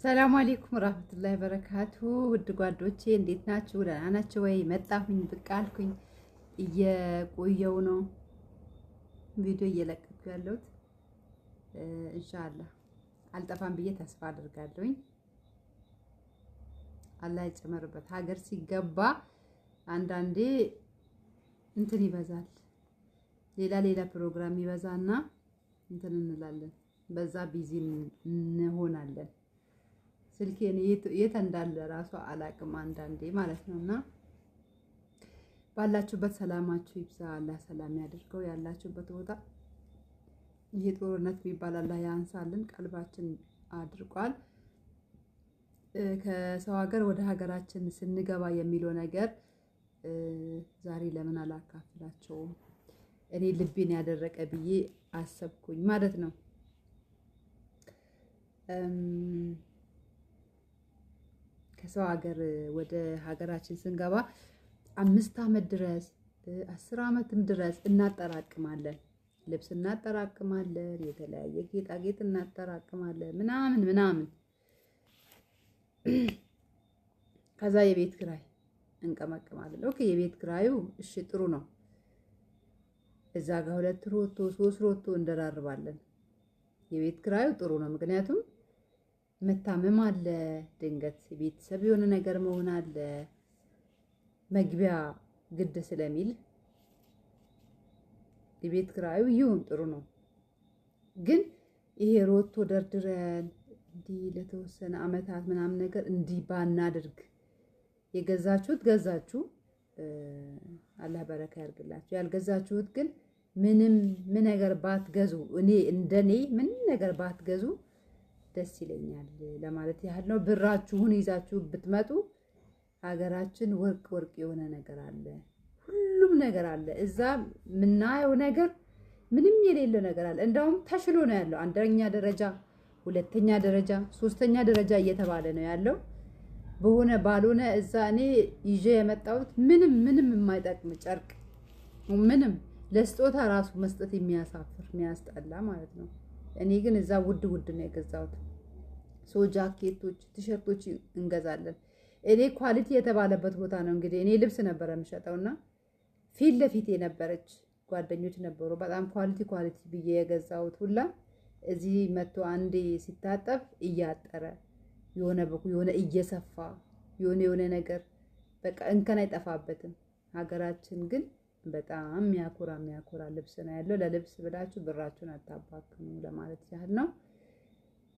ሰላም አለይኩም ወራህመቱላሂ በረካቱ። ውድ ጓዶቼ እንዴት ናችሁ? ደህና ናችሁ ወይ? መጣሁኝ ብቅ አልኩኝ። እየቆየው ነው ቪዲዮ እየለቀኩ ያለሁት። ኢንሻአላህ አልጠፋም ብዬ ተስፋ አድርጋለሁኝ። አላህ ይጨመርበት። ሀገር ሲገባ አንዳንዴ እንትን ይበዛል፣ ሌላ ሌላ ፕሮግራም ይበዛና እንትን እንላለን፣ በዛ busy እንሆናለን። ስልኬን የት እንዳለ ራሱ አላቅም አንዳንዴ ማለት ነው። እና ባላችሁበት ሰላማችሁ ይብዛ፣ አላህ ሰላም ያድርገው ያላችሁበት ቦታ። ይሄ ጦርነት የሚባል አላህ ያንሳልን፣ ቀልባችን አድርቋል። ከሰው ሀገር ወደ ሀገራችን ስንገባ የሚለው ነገር ዛሬ ለምን አላካፍላቸውም? እኔ ልቤን ያደረቀ ብዬ አሰብኩኝ ማለት ነው። ከሰው ሀገር ወደ ሀገራችን ስንገባ 5 ዓመት ድረስ 10 ዓመትም ድረስ እናጠራቅማለን። ልብስ እናጠራቅማለን፣ የተለያየ ጌጣጌጥ እናጠራቅማለን፣ ምናምን ምናምን። ከዛ የቤት ኪራይ እንቀመቅማለን። Okay፣ የቤት ኪራዩ እሺ ጥሩ ነው። እዛ ጋር ሁለት ሮቶ ሶስት ሮቶ እንደራርባለን። የቤት ኪራዩ ጥሩ ነው፣ ምክንያቱም መታመም አለ፣ ድንገት ቤተሰብ የሆነ ነገር መሆን አለ፣ መግቢያ ግድ ስለሚል የቤት ኪራዩ ይሁን ጥሩ ነው። ግን ይሄ ሮቶ ደርድረን እንዲህ ለተወሰነ አመታት ምናምን ነገር እንዲህ ባናድርግ። የገዛችሁት ገዛችሁ፣ አላህ በረካ ያርግላችሁ። ያልገዛችሁት ግን ምንም ምን ነገር ባትገዙ፣ እኔ እንደኔ ምንም ነገር ባትገዙ ደስ ይለኛል ለማለት ያህል ነው። ብራችሁን ይዛችሁ ብትመጡ ሀገራችን ወርቅ ወርቅ የሆነ ነገር አለ፣ ሁሉም ነገር አለ። እዛ የምናየው ነገር ምንም የሌለው ነገር አለ። እንደውም ተሽሎ ነው ያለው። አንደኛ ደረጃ፣ ሁለተኛ ደረጃ፣ ሶስተኛ ደረጃ እየተባለ ነው ያለው። በሆነ ባልሆነ እዛ እኔ ይዤ የመጣሁት ምንም ምንም የማይጠቅም ጨርቅ፣ ምንም ለስጦታ ራሱ መስጠት የሚያሳፍር፣ የሚያስጠላ ማለት ነው። እኔ ግን እዛ ውድ ውድ ነው የገዛሁት። So ጃኬቶች፣ ቲሸርቶች እንገዛለን። እኔ quality የተባለበት ቦታ ነው እንግዲህ እኔ ልብስ ነበረ የምሸጠውና ፊት ለፊት የነበረች ጓደኞች ነበሩ። በጣም quality quality ብዬ የገዛሁት ሁላ እዚህ መጥቶ አንዴ ሲታጠብ እያጠረ፣ የሆነ የሆነ እየሰፋ፣ የሆነ የሆነ ነገር በቃ እንከን አይጠፋበትም። ሀገራችን ግን በጣም የሚያኮራ የሚያኮራ ልብስ ነው ያለው። ለልብስ ብላችሁ ብራችሁን አታባክኑ ለማለት ያህል ነው።